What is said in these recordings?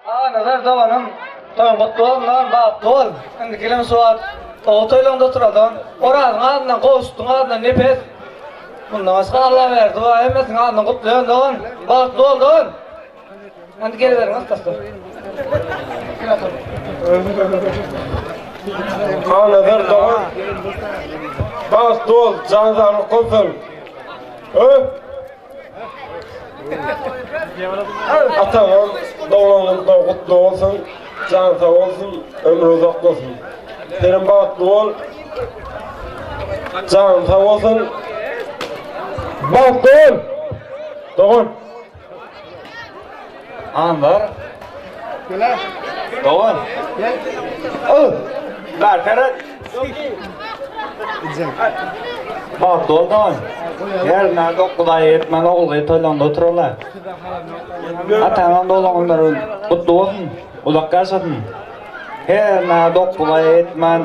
Aganazar doganym, toýuň gutly bolsun dogan, bagtly bol. Indi gelin şu wagt gowy toýlaňda oturar dogan. Orazyň adyndan, Gowşutyň adyndan Nepes. Mundan başga Allaberdi bar, hemmesiniň adyndan gutlaýan dogan. Bagtly bol dogan. Indi geliberiň dostlar. Aganazar dogan, bagtly bol, jan saglyk bolsun. Öp! Ataňyz doglan günüň gutly bolsun, jany sag bolsun, ömri uzak bolsun. Senem bagtly bol. Janyň sag bolsun. Bagtly bol. Dogan. Anwar. Dogan. Öh. Bar seret. Bagtly bol dogan. Her näde 9 aý ýetmän ogul gyz toýlanda oturarlar. Ataňam doglan günleri gutly bolsun. Uzak ýaşasyn. Her näde 9 aý ýetmän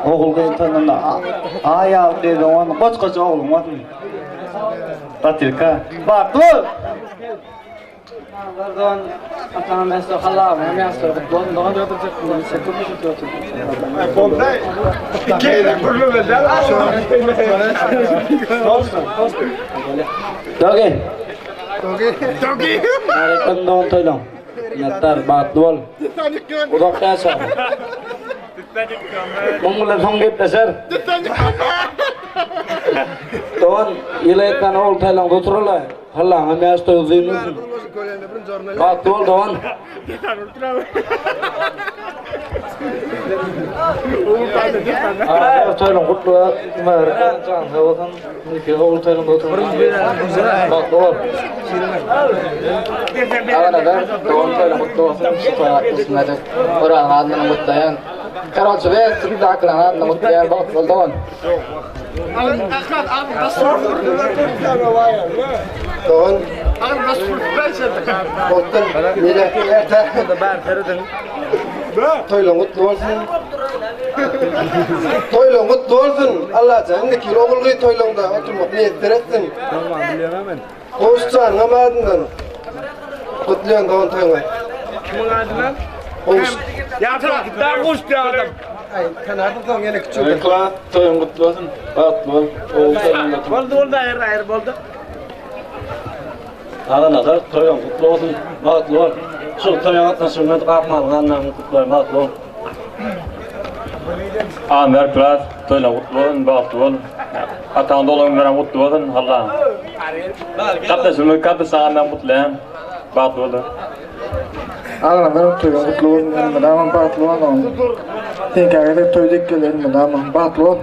ogul gyz toýlanda aý ýaly gyz dogan, goç-goç ogluň bolsun. Batyrka. Bagtly bol. Dogan, ataňam ýaşlar, hallagyňam ýaşlar gutly bolsun dogan. Dogi. Dogi. Dogi. Aleyküm dogan toýlaň. Minnetdar, bagtly bol. Uzak ýaşa. Muň bilen soň gepleşer. Dogan, ýyly etmän ogul taýlaňda oturala. Hallaňa mäş toý uzyn bolsun. Bagtly bol dogan. Aa, toýlaň gutly mübärek bolsun, janyň sag bolsun. Indiki ogul toýlaňda oturun. Bagtly bol. Aganazar, dogan toýlaň gutly bolsun. Şu toýa gatnaşmadyk. Orazyň adyndan gutlaýan. Karoçe, we Sürüdakylaryň adyndan gutlaýan. Bagtly bol dogan. Dogan. Bolsun. Toýlaň gutly bolsun. Toýlaň gutly bolsun. Allajan indiki ýyl ogul gyz toýlaňda oturmak miýesser etsin. Gowuşjanyňam adyndan gutlaýan dogan toýuňy. Kimiň adyndan? Gowuş. Ýa gowuşdy adam. Aý, tanardyň soň ýene küçüldi. Klas, toýuň gutly bolsun. Bagtly bol. Ogul toýuň gutly. Boldy, boldy, aýry aýry boldy. Aganazar, toýuň gutly bolsun. Bagtly bol. Şu toýa gatnaşygyňyz Gapmalyň adyndan gutlaýyn, bagtly bol. Amer Klas, toýlaň gutly bolsun, bagtly bol. Ataň doglan günlerem gutly bolsun, Allah. Gatnaşygyňyz gatnaşygyňdan gutlaýan. Bagtly bol. Aglamdan toýuň gutly bolsun elmydama bagtly bol oglum. Seňkä gezek toý dek gel elmydama bagtly bol.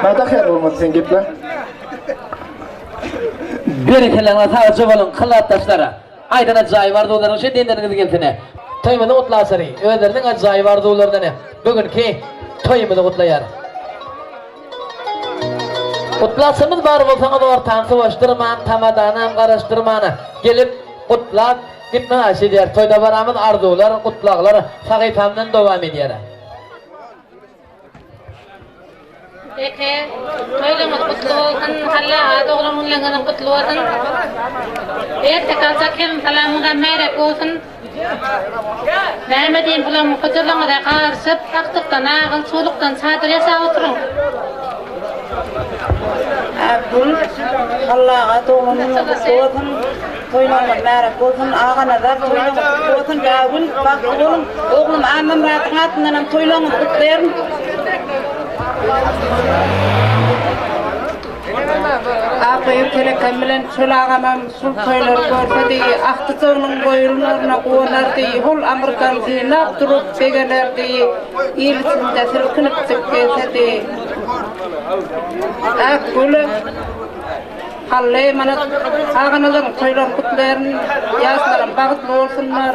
Näde haýal bolmady sen geple. Berekellaňyza sagja boluň hyzmatdaşlar. Aýdan ajaýyp arzuwlaryň şe dendeniňiz gelsene. Toýumyzy gutlaçary özleriniň ajaýyp arzuwlaryndan bu günki toýumyzy gutlaýar. Gutlaçymyz bar bolsaňyz ortany sowaşdyrman tamadanam garaşdyrman gelip gutlap gitmek haýyş edýäris. Toý dabaramyz arzuwlar gutlaglar sahypamdan dowam edýär. Beke, toýlaryňyz gutly bolsun, Allaha doglan günleriňizem gutly bolsun. Erteki aljak hem salamyňyzam märäk bolsun. Näme diýim, bulaň huzurlaryňyza garyşyp, agtykdan agyl, çulukdan çadyr ýasap oturyň. Abdul, Allaha doglan günüň gutly bolsun. Toýlaryňyz märäk bolsun. Aganazar, toýlaryňyz gutly bolsun. Bägül, bagtly boluň. Oglum Annamyradyň adyndanam toýlaryňyzy gutlaýaryn. Akgyz telekem bilen Çöl agamam şul toýlary görsedi, agtyjagynyň goýulmagyna guwanardy, hol aňyrdan synlap durup begenerdi, il içinde silkinipjik gezsedi. Akgül. Hally mana Aganazaryň toýlaryny gutlaýaryn. Ýaşlaram bagtly bolsunlar.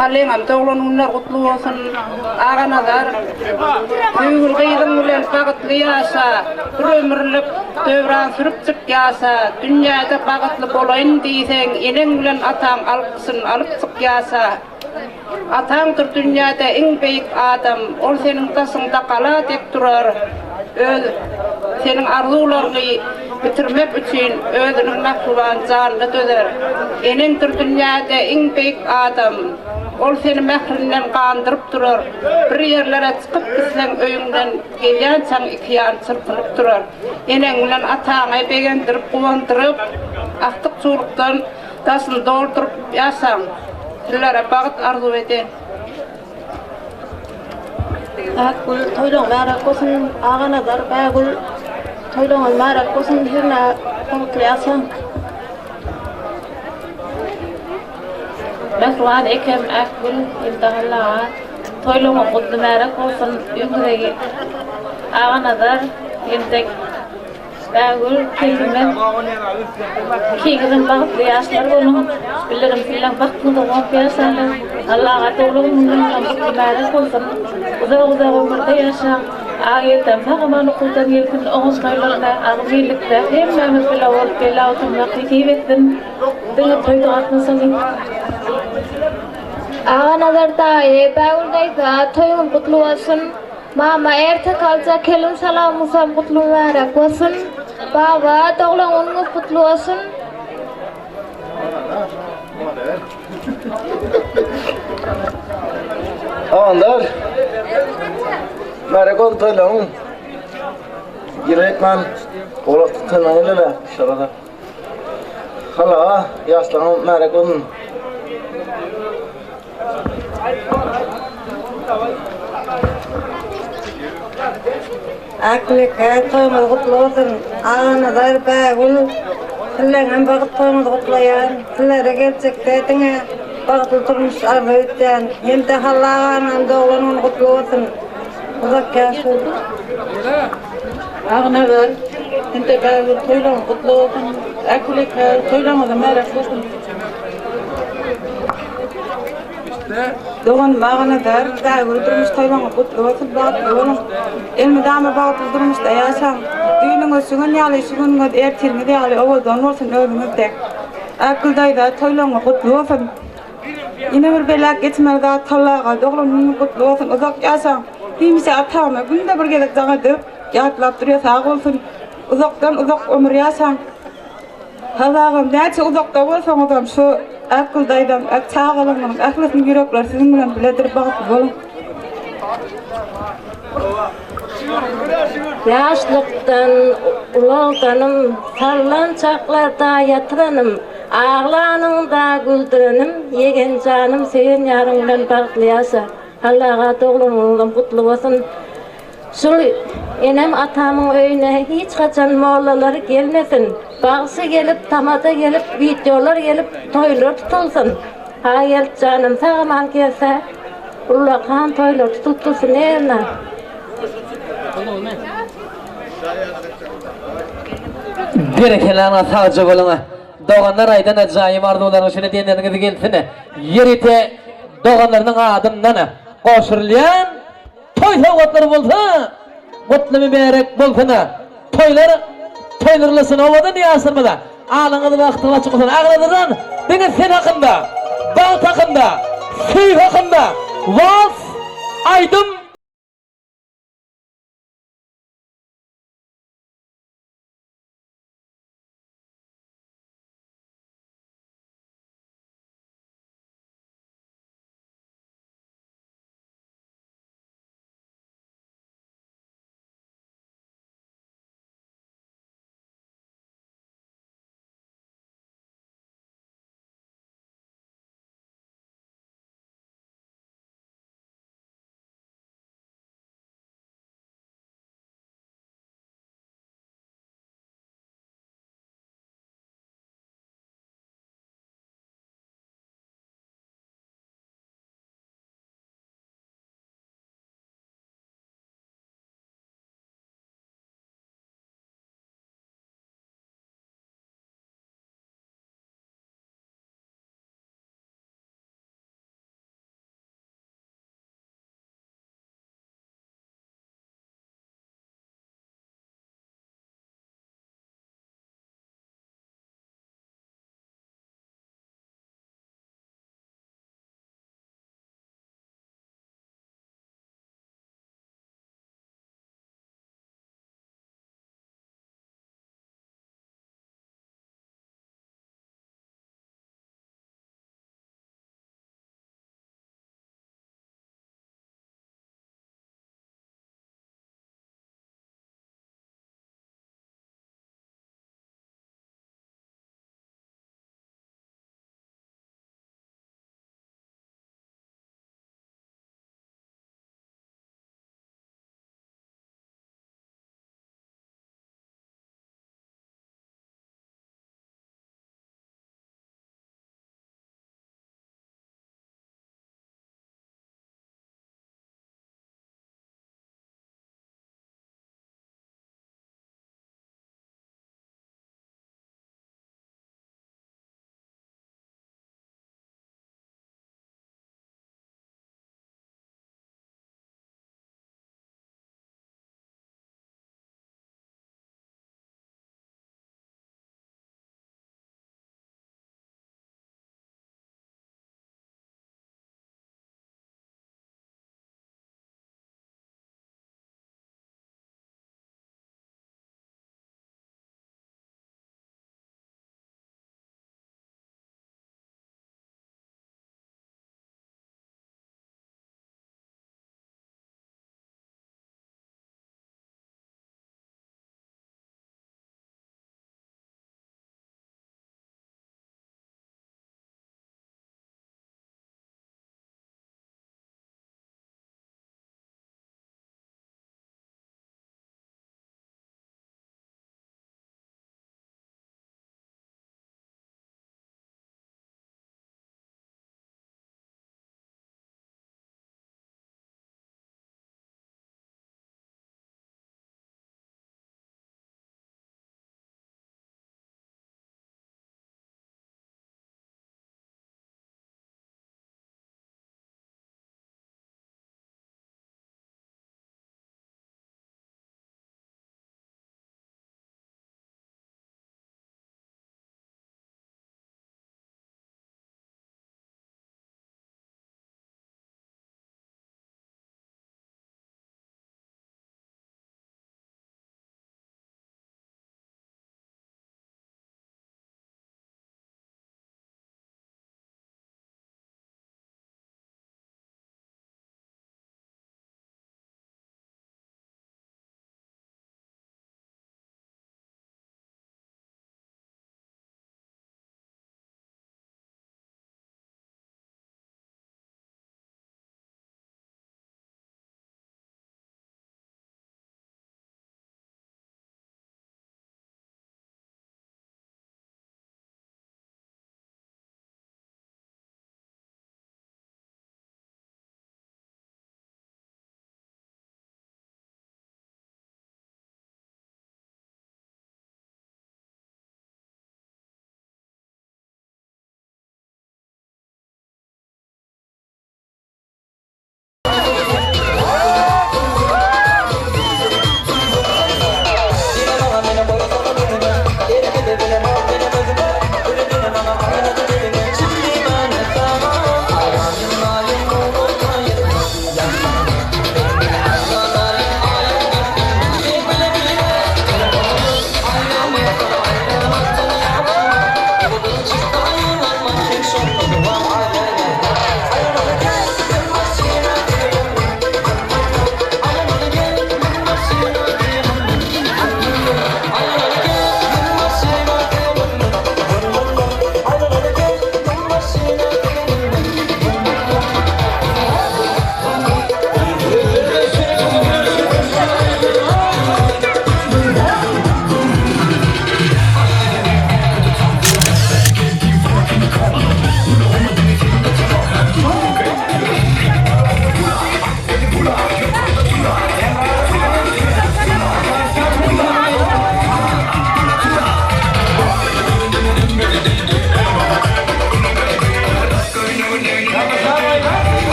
Hallyňam doglan günleri gutly bolsun. Aganazar söýgüli gyzyň bilen bagtly ýaşa. Bir ömürlik döwran sürüpjik ýaşa. Dünýäde bagtly bolaýyn diýseň eneň bilen ataň alkyşyny alypjyk ýaşa. Ataňdyr dünýäde iň beýik adam. Ol seniň daşyňda gala dek durar. Öz seniň arzuwlaryňy bitirmek üçin özüniň mähriban janyna dözer. Eneňdir dünýäde iň beýik adam. Ol seni mährinden gandyryp durar. Bir ýerlere çykyp gitseň öýüňden gelýänçäň ikiýan çyrpynyp durar. Eneň bilen ataňy begendirip guwandyryp, agtyk-çowlukdan daşyny dolduryp ýaşaň. Sizlere bagt arzuw eden. Akgül toýlaň mübärek bolsun Aganazar Bägül toýlaňyz mübärek bolsun hernä bagtly ýaşaň. Mähriban ekem Akgül ilde Allaga toýlaňyz gutly mübärek bolsun öňüňize Aganazar hem-de Bägül keýgimem ikiňizem bagtly ýaşlar boluň bilirim siziň bagtyňyza guwanyp ýaşaňyz Allaga doglan günüňizem gutly mübärek bolsun uzak uzak ömürde ýaşaň Agyýetem sag aman okuwdan gelsin oňat toýlarda agzybirlikde hemmämiz bile bolup bela oturmak nesip etsin diňe toýda gatnaşalyň. Aganazar daýy, Bägül daýza, toýuňyz gutly bolsun! Mama erte kaljak kelin salamyňsam gutly mübärek bolsun. Baba doglan günüňiz gutly bolsun. Aganlar Mübärek olsun toýlaryň. Ýürek man golak tutandan elele şarada. Hala ýaşlaryň mübärek olsun. Akbeke toýuňyz gutly bolsun. Aganazar, Bägül sizleňem bagyt toýuňyzy gutlaýan. Sizlere geljekde diňe bagtly durmuş arzuw etýän. Hem-de Hally aganyňam doglan güni gutly bolsun. Uzak ýaşa. Aganazar hem-de Bägül toýlaryňyz gutly bolsun. Akbeke toýlaryňyz mübärek bolsun. Doganym Aganazar, Bägül durmuş toýlaryňyz gutly bolsun, bagtly boluň. Elmydama bagtly durmuşda ýaşaň. Düýnüňiz şu gün ýaly, şu günüňiz ertiriňiz ýaly owadan bolsun özüňiz dek. Akgül daýza toýlaryňyz gutly bolsun. Ýene bir belläp geçmeli zat Hally aga doglan günüňiz gutly bolsun, uzak ýaşaň. Hemişe atama günde bir gezek jaň edip ýatlap durýar sag bolsun. Uzakdan uzak ömür ýaşaň. Hally agam näçe uzakda bolsaňyzam şu Akgül daýzam çagalaryňyzyň ählisiniň ýürekleri siziň bilen biledir bagtly boluň. Ýaşlykdan ulaldanym, sallançaklarda ýatyranym, aglanyňda güldürenim, ýegen janym söýen ýaryň bilen bagtly ýaşa. Allaga doglan günüňizem gutly bolsun. Şul enem atamyň öýüne hiç haçan mollalar gelmesin. Bagşy gelip, tamada gelip, wideolar gelip toýlar tutulsyn. Haýelt janym sag aman gelse ullakan toýlar tutulyp dursun erne. Berekella sagja boluň doganlar aýdan ajaýyp arzuwlaryň şeýle diýenleriňiz gelsin ýörite doganlarynyň adyndan gowşurylýan Toý sowgatlary bolsa gutly mübärek bolsun. Toýlar toýlarlasyn owadan ýaşlarymyza. Alyňyz bagtyňyz açyk bolsun. Agladylan diňe sen hakynda, bagt hakynda, söýgi hakynda wals aýdym.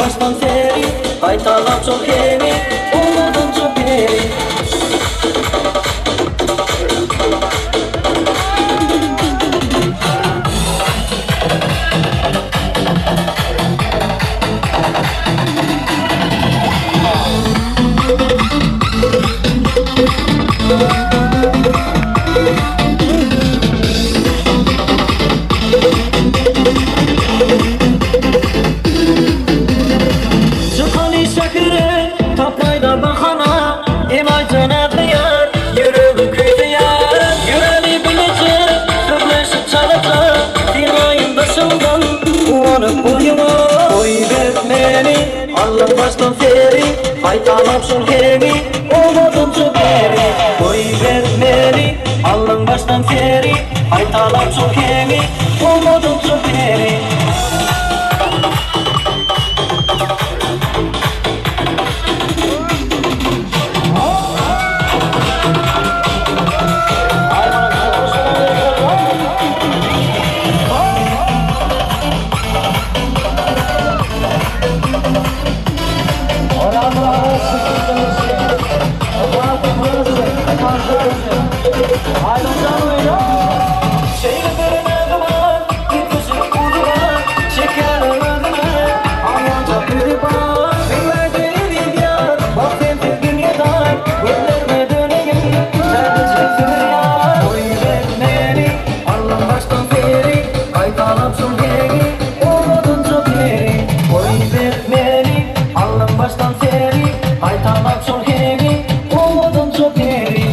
başdan seri, gaýtalap şol heňi, owadança peri. Çykaly şähere, tapmaýda bahana, Emaý jana gyýar, ýüregim küýseýär. Ýöreli bileje, sözleşip çalaja, Syraýyn daşyňdan, guwanyp boýuňa. Goýber meni, allan başdan seri, Gaýtalap şol heňi, owadança beri. Goýber meni, allan başdan seri, Gaýtalap şol heňi, owadança beri. Şeýle bir näzi bar, üýtgeşik guzy bar, Çekýär özüne, aýança ýüzi bar. Bilmedi eziz ýar, bak sensiz dünýe dar, Gözlerime döneýin, täzeçe sürýär. Goýber meni, allan başdan seri, Gaýtalap şol heňi, owadança peri. Goýber meni, allan başdan seri, Gaýtalap şol heňi, owadança peri.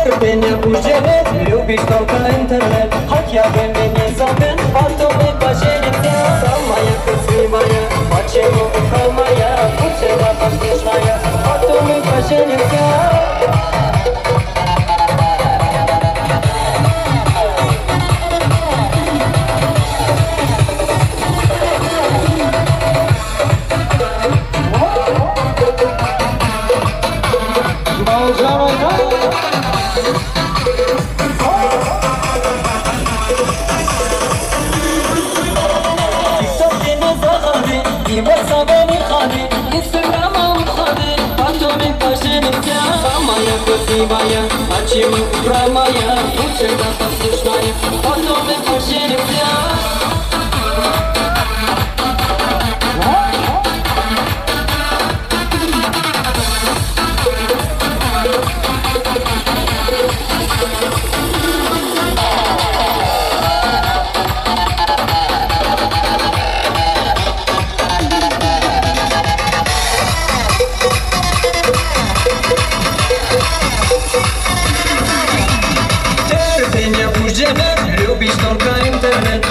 Терпение уже любишь только интернет. Хотя бы не забыл, потом мы поженимся. Самая красивая, почему упрямая, лучшего послушная, потом мы поженимся. Самая красивая, почему упрямая, лучше да послушная, потом мы поженимся. Терпение уже любишь только интернет.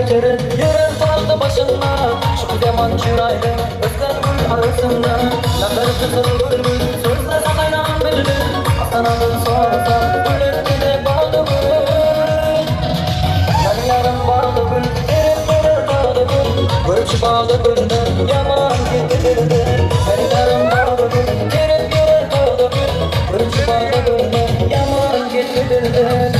Kerip ýörer tagty başynda, Şu zaman çyraýly ösgen gül arasynda. Nakar tutar bülbül, sözlese gaýnan bilbil, Astanadan sorasa, güler gide bagda gül. Meniň ýarym bagda gül, Kerip ýörer bagda gül, Görüp şu bagda gülden, Ýaman gitdi dilden. Meniň ýarym bagda gül, Kerip ýörer bagda gül, Görüp şu bagda gülden, Ýaman gitdi dilden.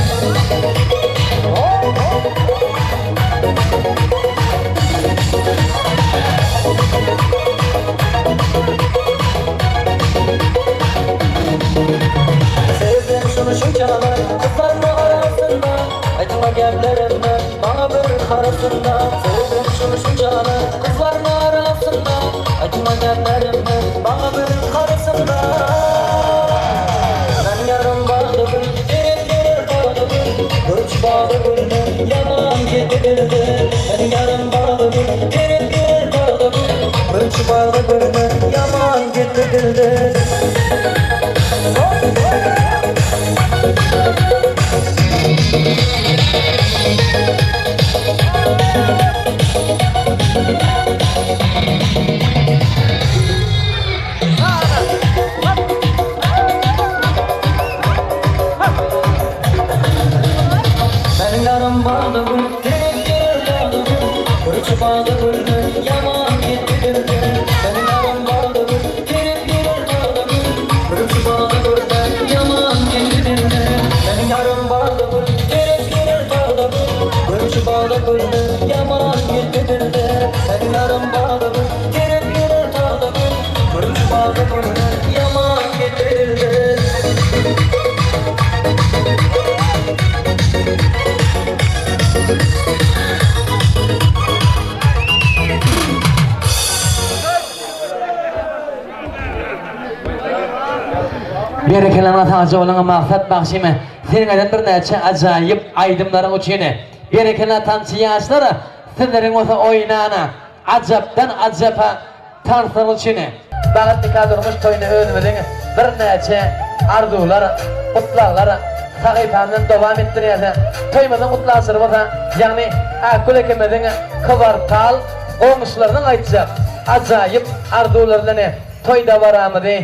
Sevdim şuny şunçalar Gyzlaryň arasynda Aýtma geplerimde Maňa bir garasynda Sevdim şuny şunçalar Gyzlaryň arasynda Aýtma geplerimde Maňa bir garasynda Meniň ýarym bagly gül Gerek geler bagly gül Görüp şu bagly gülden Ýaman gitdi dilden Meniň ýarym bagly gül Gerek geler bagly gül Görüp şu bagly gülden Ýaman gitdi dilden Meniň ýarym bagda gül, gerek geler dagda gül, Gülçi bagda gülden ýaman gitdi dilden. Meniň ýarym bagda gül, gerek geler dagda gül, Gülçi bagda gülden ýaman gitdi dilden. Meniň ýarym bagda gül, gerek geler dagda gül, Gülçi bagda gülden ýaman gitdi dilden. Meniň ýarym bagda gül, gerek geler dagda gül, Gülçi bagda gülden ýaman gitdi dilden. Berekella sagja boluň Maksat bagşym seniň aýdan birnäçe ajaýyp aýdymlaryň üçin berekella tansçy ýaşlar sizleriň bolsa oýnana ajapdan ajapa Tanslaryň üçin Bagyt nika durmuş toýuna özümiziň birnäçe arzuwlar, gutlaglar sahypamyzdan dowam etdirýäs. Toýumyzyň gutlagçylary bolsa, ýagny Akgül ekemiziň kwartal goňşularynyň aýtjak ajaýyp arzuwlary bilen toý dabaramyzy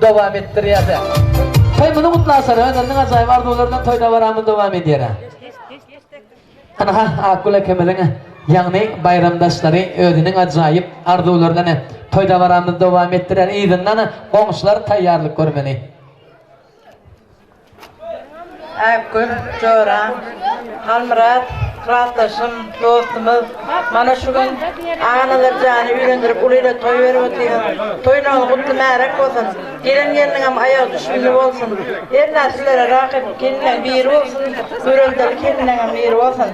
dowam etdirýäs. Toýumyzyň gutlagçylary özleriniň ajaýyp arzuwlary bilen toý dabaramyzy dowam edýär. Ynha, Akgül ekemiziň, ýagny baýramdaşlary özüniň ajaýyp arzuwlary bilen toý dabaramyzy dowam etdirer. Yzyndan goňşular taýýarlyk görmeli. Akgül joram, Halmyrat klasdaşym, dostumyz. Mana şu gün Aganazar jany öýlendirip uly ile toý berip otyrys. Toýlaryňyz gutly märek bolsun. Gelen gelniňem aýagy düşümli bolsun. Hernä sizlere rakyp gelinleň biri bolsun, göreldeli gelinleňem biri bolsun.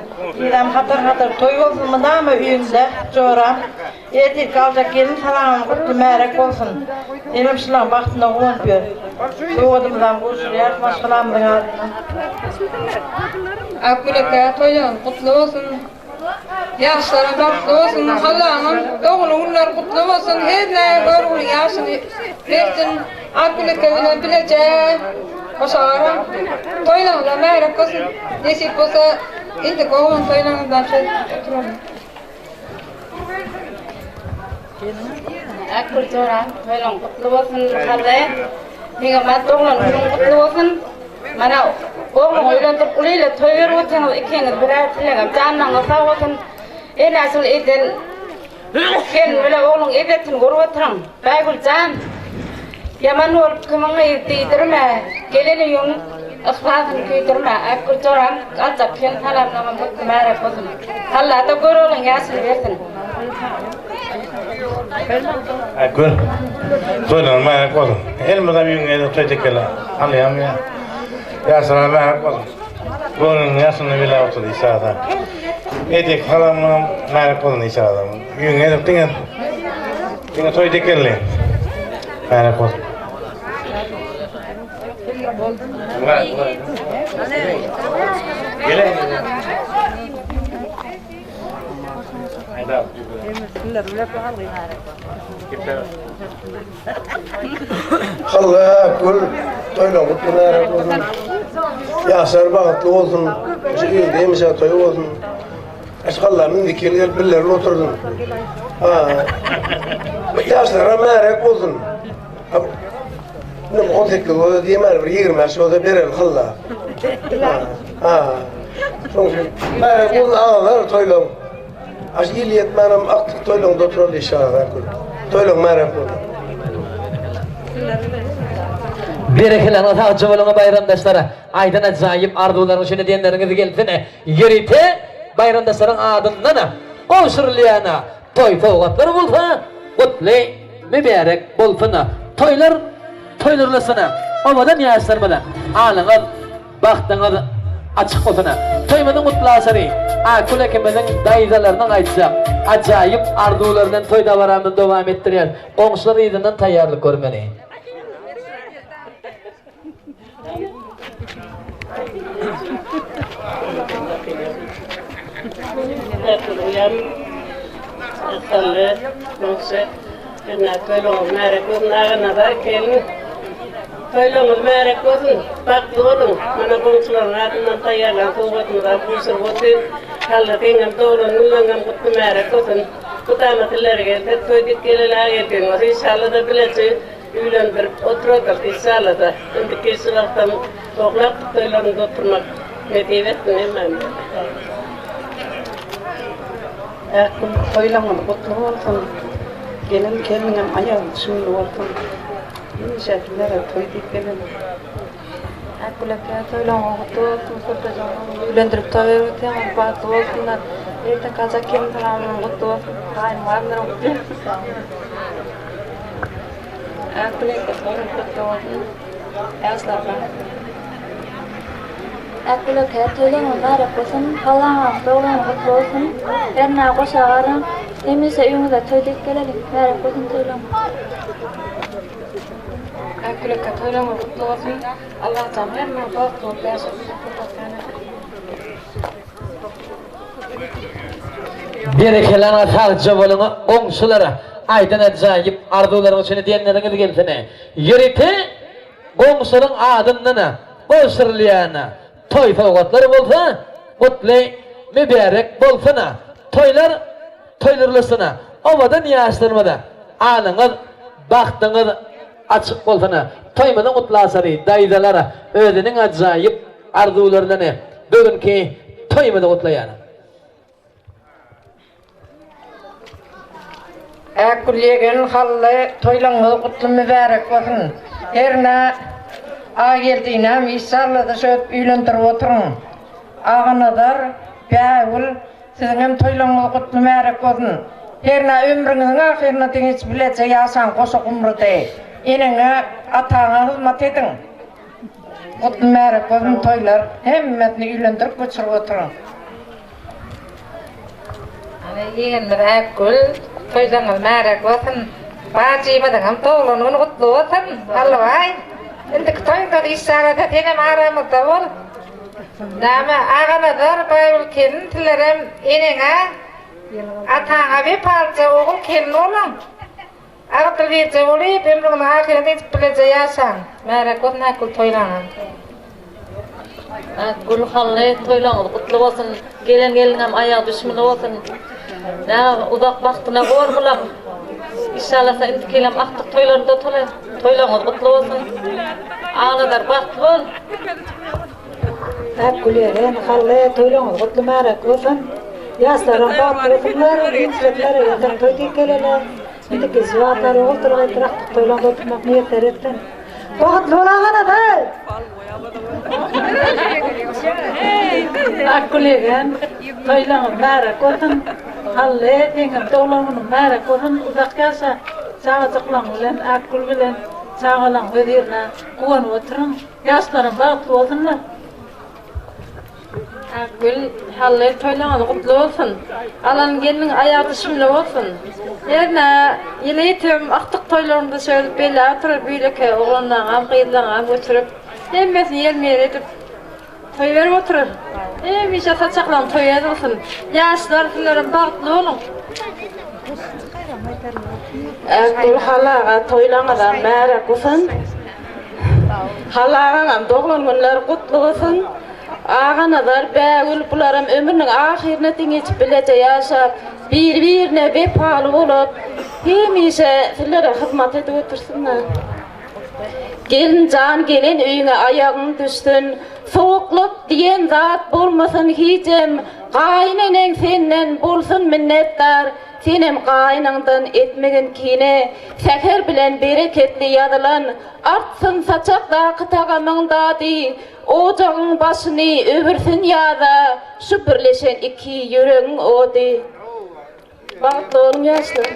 Yzam hatar-hatar toý bolsun mydama öýüňde, joram. Ertirki aljak gelin salamym gutly märek bolsun. Senem şulaň bagtyna guwanyp ýör. Sowgadymyzam gowşurýarys maşgalamyzyň adyndan. Akgül eke toýlaryň gutly bolsun. Ýaşlara bagtly bolsun Hallaňam doglan günleri gutly bolsun her näge görgüli ýaşyny bersin Akgül eke bilen bileje goşagaram toýlaryňyza mährek bolsun nesip bolsa indiki oglan toýlaryňyzda şeýdip oturalım. Akgül joram toýlaň gutly bolsun Hally Seňem doglan günüň gutly bolsun Mana ogluňy öýlendirip uly ile toý berip otyrňyz ikiňiz birer sileňem janlaryňyz sag bolsun Ene şul eden gelin bile ogluň ezetini görüp otyryň Bägül jan ýaman bolup kimiň gyzy diýdirme gelen öýüň yhlasyny köýdürme Akgül joram aljak gelin salamlaňam gutly märek bolsun Allada gör ogluň ýaşyny bersin. Akgül toýlaryň märek bolsun. Elmydam ýüňe toý tekeli alýam ýa. Ýaşlara märek bolsun. Görüň ýaşyny bile otur inşallah. Edek salamlaryň märek bolsun inşallah. Ýüňe edip diňe diňe toý tekeli. Märek bolsun. Halla gül toýlar gutly märek bolsun. Ýaşlar bagtly bolsun. Şu ilde hemişe toý bolsun. Aşgallam indiki ýyl gelip billerin otursyn. Ha. Ýaşlara märek bolsun. Ne 18 bolsa diýmän bir 25 bolsa bereli halla. Ha. Şoň üçin märek bolsun agalar toýlaň. Aş ýyl ýetmänem aktyk toýlaňda oturan inşallah. Toýlaň märek bolsun. Berekella sagja boluň baýramdaşlar. Aýdan ajaýyp arzuwlaryň şeýle diýenleriňiz gelsin. Ýörite baýramdaşlaryň adyndan gowşurylýan toý sowgatlary bolsa gutly mübärek bolsun. Toýlar toýlarlasyn. Owadan ýaşlarymyz alyňyz, bagtyňyz açyk bolsun. Toýumyzyň gutly Akgül ekimiziň daýzalarynyň aýtjak ajaýyp arzuwlary bilen toý dabaramyzy dowam etdirýäs. Goňşular yzyndan taýýarlyk görmeli. Toýlaryňyz mübärek bolsun, bagtly boluň. Mana goňşularyň adyndan taýýarlan sowgatymyzy alyp gowşuryp otyrys. Hally seňem doglan günleriňem gutly mübärek bolsun. Mydama tillere gelsek, toý dik geleli ageldigiň bolsa inşallah-da bileje Öýlendirip oturadyr inşallah-da. Indiki şu wagtam oglak toýlarynda oturmak nesip etsin hemmämize. Ähli toýlaryňyz gutly bolsun. Gelen gelniňem aýagy çuňly bolsun. Hemişe sizlere toý diýip gelelim. Akgül eke toýlaryňyz gutly bolsun Körpejeň öýlendirip toý berip otyrňyz bagtly bolsunlar. Erte galjak gelin salamyň gutly bolsun. Gaýynbalamlaryň gutly bolsun. Akgül eke toýlaryň mübärek bolsun, Allaň doglan gutly bolsun, hernä goşa garaň, hemişe öýüňize toý diýip geleliň, mübärek bolsun toýlaryň. Akgül eke toýlaryň gutly bolsun, Allajan hernä bagtly bolup ýaşasyn. Berekella sagja boluň goňşular aýdan ajaýyp arzuwlaryň üçin diýenleriňiz gelsin. Ýörite goňşularyň adyndan gowşurylýan toý sowgatlary bolsa gutly mübärek bolsun. Toýlar toýlurlasyn. Owadan ýaşlarymyza alyňyz bagtyňyz açyk bolsun. Toýumyzyň gutlasary daýzalar özüniň ajaýyp arzuwlaryny bu günki toýumyzy gutlaýar. Akgül ýegen Hally toýlaryňyz gutly mübärek bolsun. Hernä Agageldinäm işşallada şöp öýlendirip oturyň. Aganazar, Bägül siziňem toýlaryňyz gutly mübärek bolsun. Hernä ömrüňiziň ahyryna deňiç bileje ýaşaň goşa gumrudy. Eneňe, ataňa hyzmat ediň. Gutly mübärek bolsun toýlar hemmesini üýlendirip göçürip oturyň. Ana ýegenimiz Akgül toýlaryňyz mübärek bolsun. Bajymyzyňam doglan güni gutly bolsun. Allybaý indiki toýuňda işşalasa senem aramyzda bol. Näme Aganazar Baýgül gelin sizlerem eneňe ataňa wepalyja ogul gelin boluň. Agypdyr birje bolup, ömrüňiziň ahyryna deňçip bileje ýaşaň. Märek bolsun Akgül toýlaňyz. Akgül Hally toýlaňyz gutly bolsun. Gelen gelniňem aýagy düşümli bolsun. Näme uzak bagtyna gor bulam. Inşallasa indiki ýylam agtyk toýlarynda tola. Toýlaňyz gutly bolsun. Aganazar bagtly bol. Akgül ýegen Hally toýlaňyz gutly märek bolsun. Ýaşlaram bagtly bolsunlar. Ýigitler ýatak toý diýip geleler. Indiki jywaplary ogul turgaý turakdyk toýlaňda oturmak miýesser etsin. Bagtly bol Aganazar! Akgül ýegen, toýlaňyz mübärek bolsun. Hally, seňem doglan günüň mübärek bolsun. Uzak ýaşa, çagajyklaň bilen, Akgül bilen çagalaň hözirini guwanyp oturyň. Ýaşlaram bagtly bolsunlar. Akgül, Hally toýlaryňyz gutly bolsun. Alan gelniň aýagy düşümli bolsun. Hernä ýyly ýetim agtyk toýlarynda şeýdip belläp oturar büýleke oglanlaryňam gyzlaryňam göçürip hemmesini ýerme-ýer edip toý berip oturar. Hemişe saçaklaryň toýa ýazylsyn. Ýaşlar sizlerem bagtly boluň. Akgül Hally aga toýlaryňyzam märek bolsun. Hally agaňam doglan günleri gutly bolsun. Aganazar, Bägül bularam ömrüniň ahyryna deňiç bileje ýaşap, biri-birine wepaly bolup, hemişe sizlere hyzmat edip otursynlar. Gelin jan gelen öýüňe aýagyň düşsün, sowuklyk diýen zat bolmasyn hijem, gaýyn eneň senden bolsun minnetdar, senem gaýynyňdan etmegin kine, säher bilen bereketli ýazylan, artsyn saçakdaky tagamyň dady, ojagyň başyny öwürsin ýaza, şu birleşen iki ýüregiň ody. Bagtly boluň ýaşlar.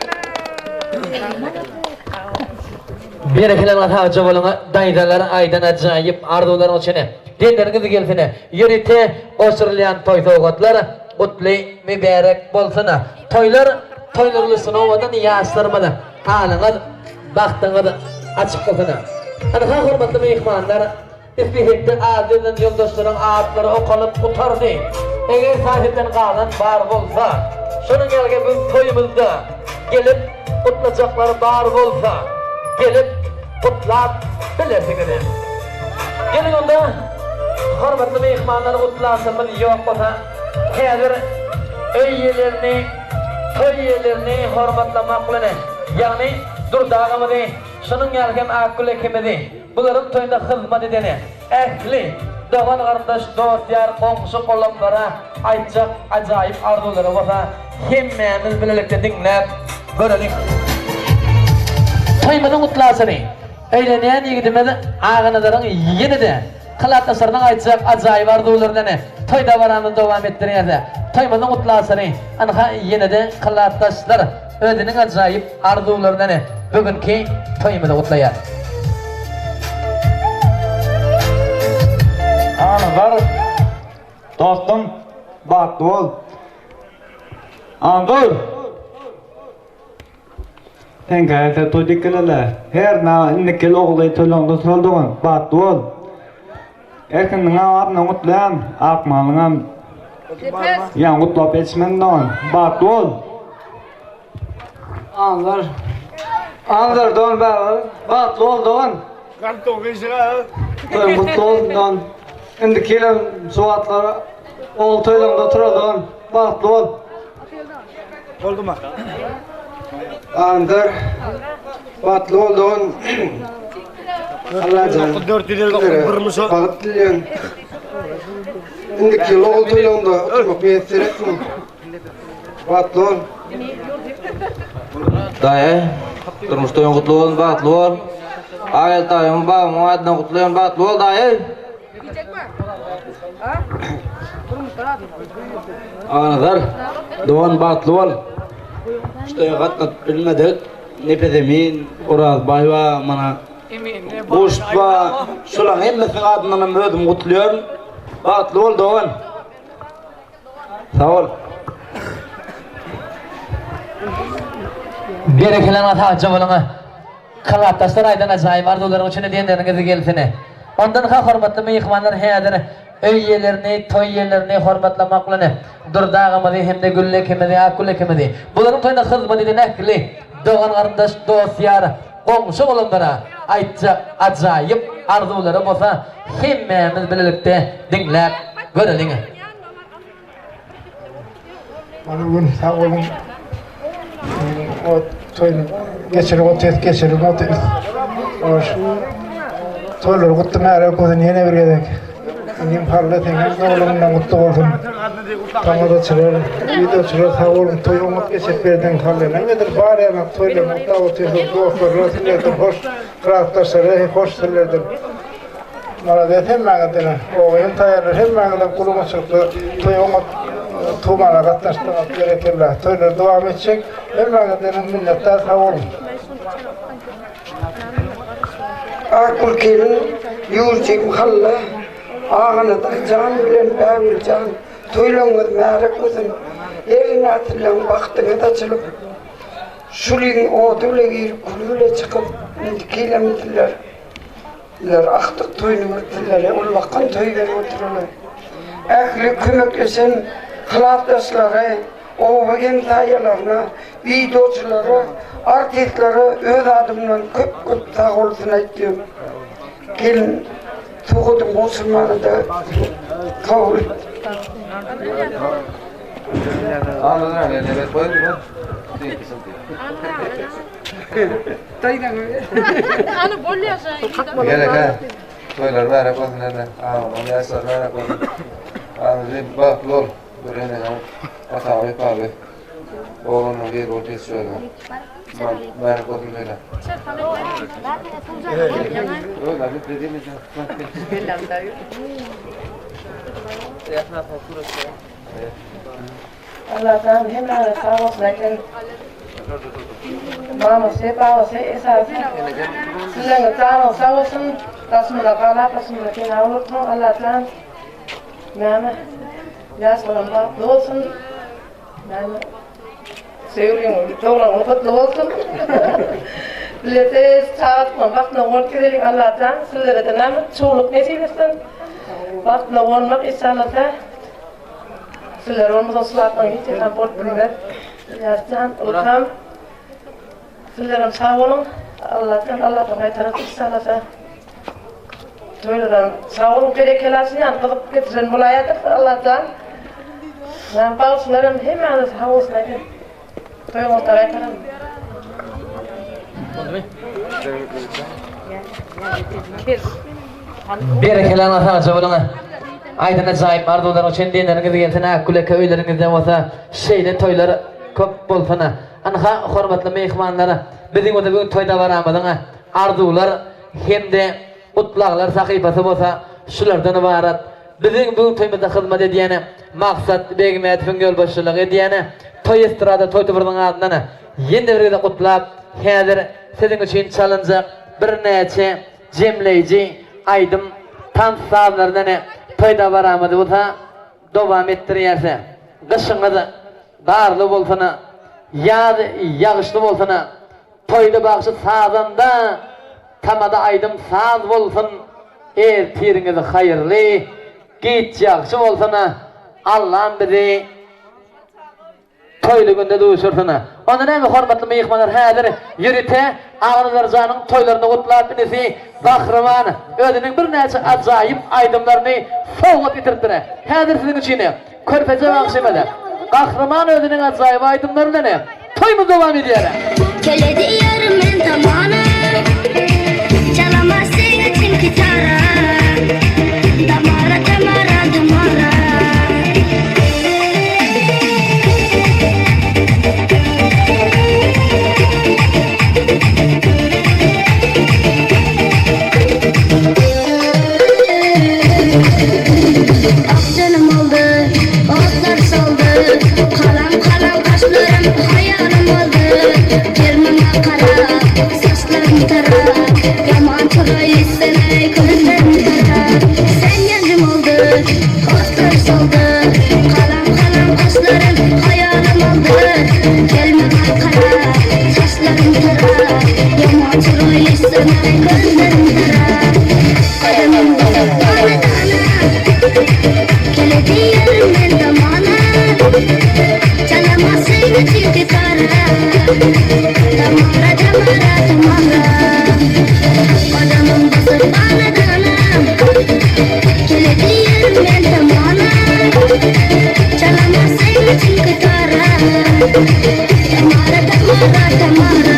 Berekella sagja boluň daýzalar aýdan ajaýyp arzuwlaryň üçin delleriňiz gelsin ýörite goşurylýan toý sowgatlar gutly mübärek bolsun toýlar toýlarlyşyn owadan ýaşlarymyz halyňyz bagtyňyz açyk bolsun ynha hormatly myhmanlar Ispi hepde ady bilen ýoldaşlaryň atlary okalyp gutardy. Eger sahypdan galan bar bolsa, şonuň ýaly hem biz toýumyzda gelip gutlajaklar bar bolsa, gelip gutlap bilersiňiz. Geliň onda, hormatly myhmanlar gutlasymyz ýok bolsa, häzir öý eýelerini, toý eýelerini hormatlamak bilen, ýagny Durdy agamyzy, şonuň ýaly hem Akgül ekemizi, Bularyň toýunda hyzmat edene ähli dogan-garyndaş, dost-ýar, goňşy-golamlara aýtjak ajaýyp arzuwlary bolsa hemmämiz bilelikde diňläp göreliň. Toýumyzyň gutlaçyny öýlenýän ýigidimiz Aganazaryň ýene-de klasdaşlarynyň aýtjak ajaýyp arzuwlary bilen toý dabaramyzy dowam etdirýäs. Toýumyzyň gutlaçyny ynha ýene-de klasdaşlar özüniň ajaýyp arzuwlary bilen bu günki toýumyzy gutlaýar. Anazar dostum bagtly bol. Anzor! Sen gäse toý dikilele. Her na indiki ýyl ogly toýlaňda şol dogan bagtly bol. Erkinniň adyna gutlaýan, Akmalyňam ýaňy gutlap ýetişmedim dogan. Bagtly bol. Anzor. Anzor dogan bagtly bol dogan. Toýuň gutly bolsun dogan. Indiki ýylam şu wagtlar ogul toýlaňda oturar dogan. Bagtly bol. Boldumy? Anzor bagtly bol dogan. Allajan. Bagt dileýän. Indiki ýyl ogul toýlaňda oturmak miýesser etsin. Bagtly bol. Daýy, durmuş toýuň gutly bolsun, bagtly bol. Aýal daýyň babamyň adyndan gutlaýan, bagtly bol daýy. Aganazar, dogan bagtly bol. Şu toýa gatnaşyp bilmedik. Nepes emin, Oraz baý bar, mana Guşt bar. Şolaryň hemmesiniň adyndan hem özüm gutlaýaryn. Bagtly bol dogan. Sag bol. Berekella sagja boluň. Kybapdaşlar aýdan ajaýyp arzuwlaryň üçin diýenleriňiz gelsin. Ondan ha hormatly myhmanlar häzir öý eýelerini, toý eýelerini hormatlamak bilen Durdy agamyzy hem-de Gülli ekemizi, Akgül ekemizi, bularyň toýuna hyzmat eden ähli dogan-garyndaş, dost-ýar, goňşy-golamlara aýtjak ajaýyp arzuwlary bolsa hemmämiz bilelikde diňläp göreliň. Mana gün sag boluň. O toýuny geçirip otyrys, geçirip otyrys. Hoş. Toýlar gutly märek bolsun ýene bir gezek. Inim Hally seňem doglugyňdan gutly bolsun. Saňa da çyrar, ýüz açylar sag boluň toý oňat geçirip berdiň Hally. Nämedir bar ýanak toýlar gutlap otyrsyň dostlarlar sizlerden hoş, klasdaşlara hoş sizlerden. Malades hemmäňizden ogyň taýýarlar hemmäňizden guluňçylykly toý oňat tumana gatnaşdyňyz berekella toýlar dowam etjek hemmäňizden minnetdar sag boluň. Akgülkiniň ýurjy Hally Aganazar jan bilen Bägül jan toýlaryňyz märek bolsun her näsilleň bagtyňyz açylyp şulyň ody bile girip küli bile çykyp indiki ýylam sizler Sizler agtyk toýuny görüp sizlere ullakan toý berip oturarlar. Ähli kömekleşen klasdaşlary, oba hemsaýalaryna, wideoçylara, artistlere öz adymdan köp-köp sagbolsun aýtýan. Gelin sowgadyň gowşurmana-da. Kabul et. Gerek ha. Toýlar bärek bolsun hemme. Agam ýaşlar bärek bolsun. Agam bagtly bol. Bir eneňe ataňa wepaly. Oglunyň biri bolup ýetiş özüňe. Bärek bolsun toýlar. Allah'tan hemmäňize sag bolsun aýtyn. Mamasy, babasy esasy sizleriň janyňyz sag bolsun. Daşymyza galap, başymyza pena bolupsyň. Allah'tan näme ýaşlaryň bagtly bolsun. Näme söýgüliň doglan güni gutly bolsun. Bilete çagatlaryň bagtyna bolup gezeliň Allah'tan sizlere-de näme çuwluk nesip etsin. Bagtyna bolmak inşallah. Sizler bolmasa Sylapdan hiç ýetem bolup bilmez. Ýazjan, Ylham. Sizlerem sag boluň. Allahdan Allahdan gaýtarat inşallah. Toýlaram sag boluň berekella ýan gyzyp getiren bolaýadyr Allahdan. Näme bagşylaram hemmäňize sag bolsun aýdyn. Toýuňyzda gaýtaram. Berekella sagja boluň. Aýdan ajaýyp arzuwlaryň üçin diýenleriňiz gelsin Akgül eke öýleriňizde bolsa şeýle toýlar köp bolsun. Ynha hormatly myhmanlar biziň bolsa bu gün toý dabaramyzyň arzuwlar hem-de gutlaglar sahypasy bolsa şulardan ybarat. Biziň bu gün toýumyzda hyzmat edýän Maksat Begmädowyň ýolbaşçylyk edýän Toý estrada toý toparynyň adyndan ýene bir gezek gutlap häzir siziň üçin çalynjak birnäçe jemleýji aýdym, tans sazlaryndan toý dabaramyzy bolsa dowam etdirýäs. Gyşyňyz garly bolsun, ýaz ýagyşly bolsun, toýda bagşy sazanda, tamada aýdym saz bolsun, ertiriňiz haýyrly, giç ýagşy bolsun, Allam bizi Toýly günde duşursyn. Onda näme hormatly myhmanlar häzir ýörite Aganazar janyň toýlaryny gutlap inisi Gahryman özüniň birnäçe ajaýyp aýdymlaryny sowgat getiripdir. Häzir siziň üçin Körpeje bagşymyz Gahryman özüniň ajaýyp aýdymlary bilen toýumyz dowam edýär. Kele diýerin men tamana Çalamaz seň üçin gitara Damara tamara damara. Ak janym oldy, otlar soldy, Kalam kalam gaşlarym haýalym oldy. Gel maňa gara, saçlarym tara, Ýaman çyraý ýüzsene gözlerim gara. Sen ýanjym oldy, otlar soldy, Kalam kalam gaşlarym haýalym oldy. Gel maňa gara, saçlarym tara, Ýaman çyraý ýüzsene gözlerim gara. Gadamym basyp dana-dana, Kele diýerin men damana, Çalamaz seni çünki tara, Tamara, tamara, tamara. Gadamym basyp dana-dana, Kele diýerin men tamana, Çalamaz seni çünki tara, Tamara, tamara, tamara.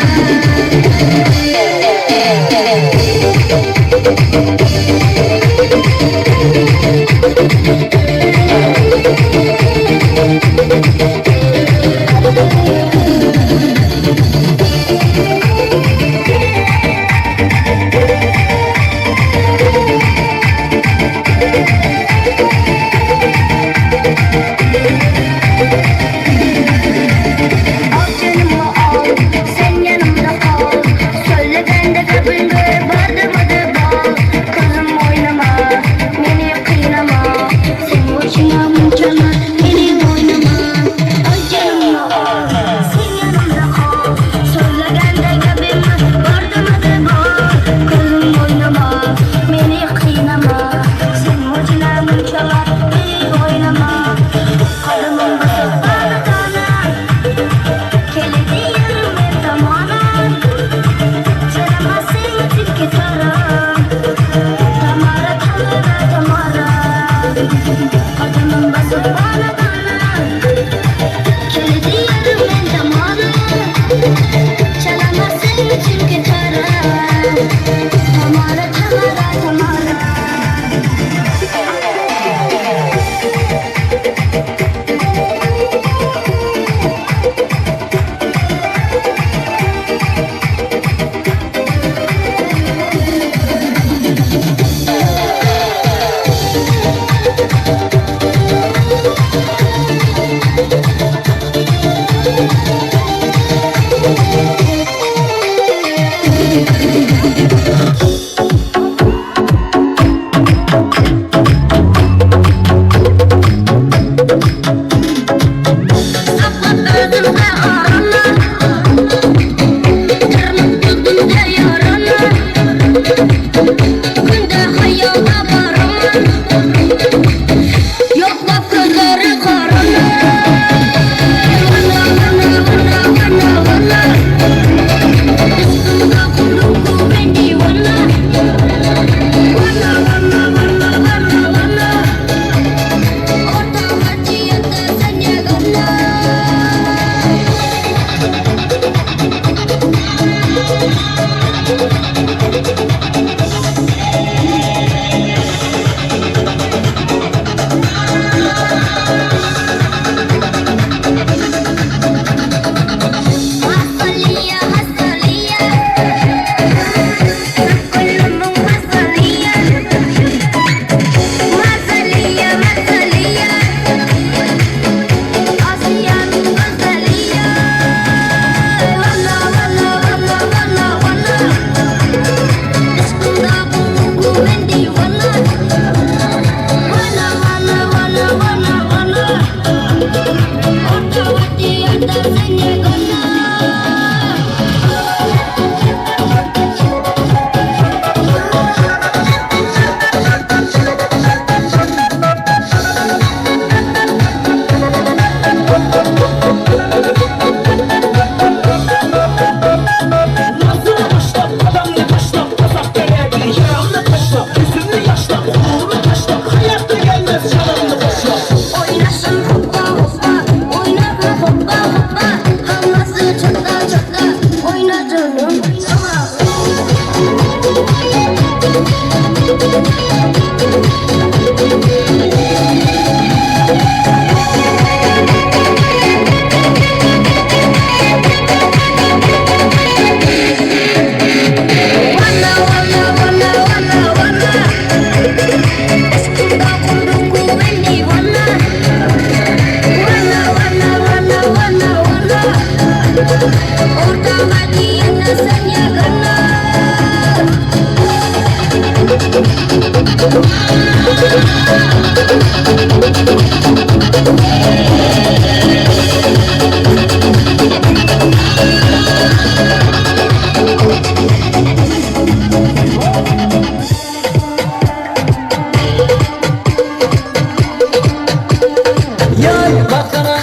Gel baksana,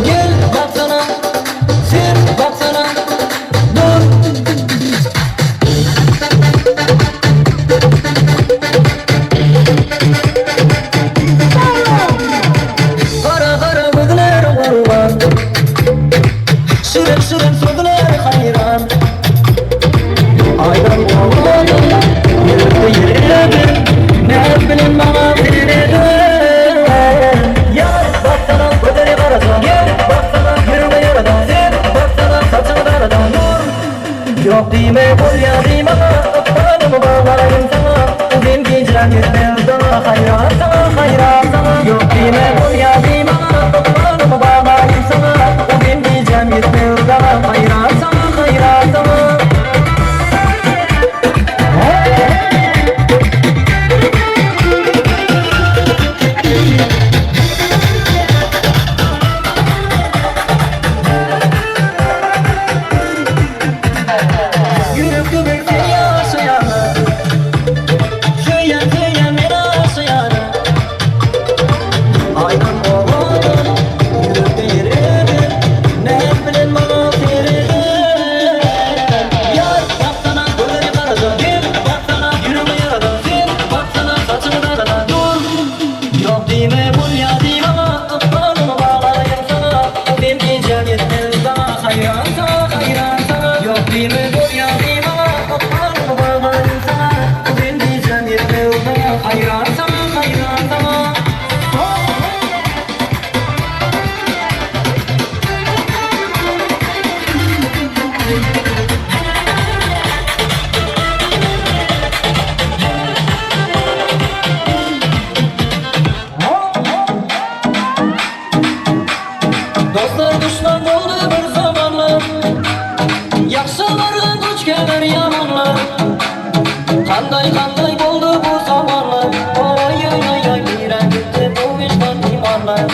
gel baksana, sen. Kanday kanday boldy bu zamanlar Oý oý oý oý nirä gitdi bu wyždan imanlar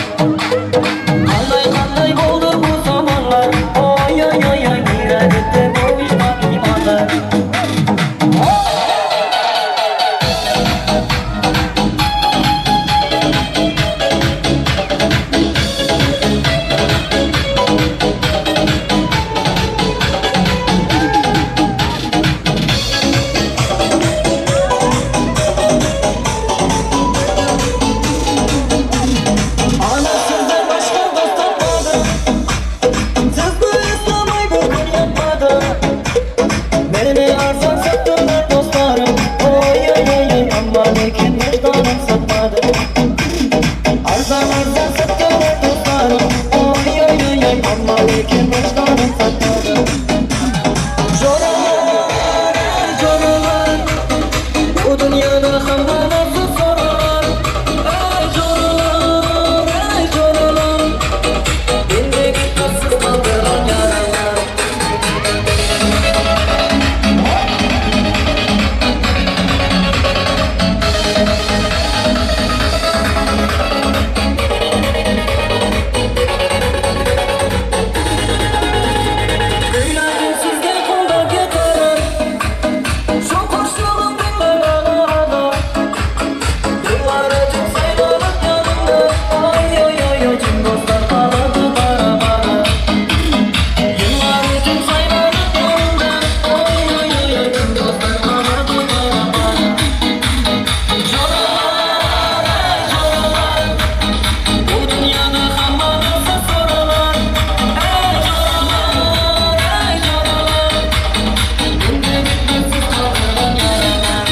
Kanday kanday boldy bu zamanlar Oý oý oý oý nirä gitdi bu wyždan imanlar. Ana sizden başga dost tapmadym Sizni eslamay bir gün ýatmadym Meni arzan satdylar dostlarym Oý oý oý oý amma lekin wyždanym satmadym Arzan arzan satdylar dostlarym Oý oý oý oý amma lekin wyždanym satmadym Joralar ey joralar Bu dünýada hamma narsa soralar Ey joralar ey joralar Mendek dykgatsyz galdyran ýaralar. Öýlerden sizge goldaw getirer. Şu hoşlugyň diňle aga aga. Ýyllar ötüp saýlanyp ýanynda. Oý oý oý oý çyn dostlar galady bara bara. Ýyllar ötüp saýlanyp ýanynda. Oý oý oý oý çyn dostlar galady bara bara. Joralar eý joralar. Bu dünýada hamma narsa soralar. Eý joralar eý joralar. Mende dykgatsyz galdyran ýaralar.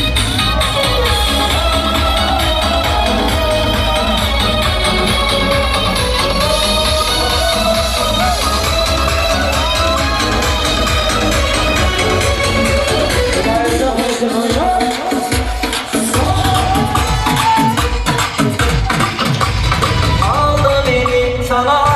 Alda meni sana.